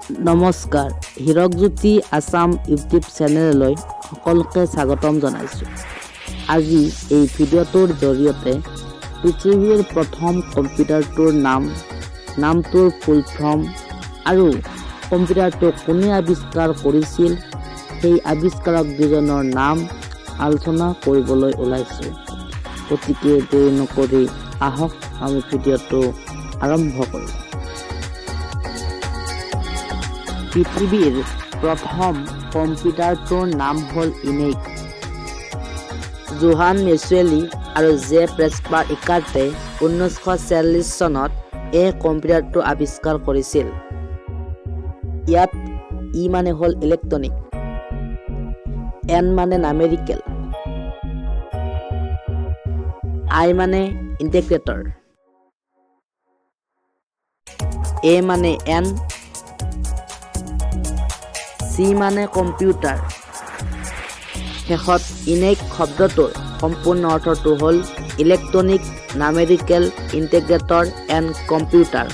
নমস্কাৰ, হীৰকজ্যোতি আছাম ইউটিউব চেনেললৈ সকলোকে স্বাগতম জনাইছোঁ। আজি এই ভিডিঅ'টোৰ জৰিয়তে পৃথিৱীৰ প্ৰথম কম্পিউটাৰটোৰ নাম, নামটোৰ ফুল ফৰ্ম আৰু কম্পিউটাৰটো কোনে আৱিষ্কাৰ কৰিছিল, সেই আৱিষ্কাৰক দুজনৰ নাম আলোচনা কৰিবলৈ ওলাইছোঁ। গতিকে দেৰি নকৰি আহক, আমি ভিডিঅ'টো আৰম্ভ কৰোঁ। পৃথিৱীৰ প্ৰথম কম্পিউটাৰটোৰ নাম হ'ল ইনেক। জোহান মেচুৱেলি আৰু জে প্ৰেছপাৰ ইকাৰ্টে 1946 চনত এই কম্পিউটাৰটো আৱিষ্কাৰ কৰিছিল। ইয়াত ই মানে হ'ল ইলেক্ট্ৰনিক, এন মানে নামেৰিকেল, আই মানে ইণ্টিগ্ৰেটৰ, এ মানে এন, চি মানে কম্পিউটাৰ। শেষত ইনেক শব্দটোৰ সম্পূৰ্ণ অৰ্থটো হ'ল electronic numerical integrator and computer.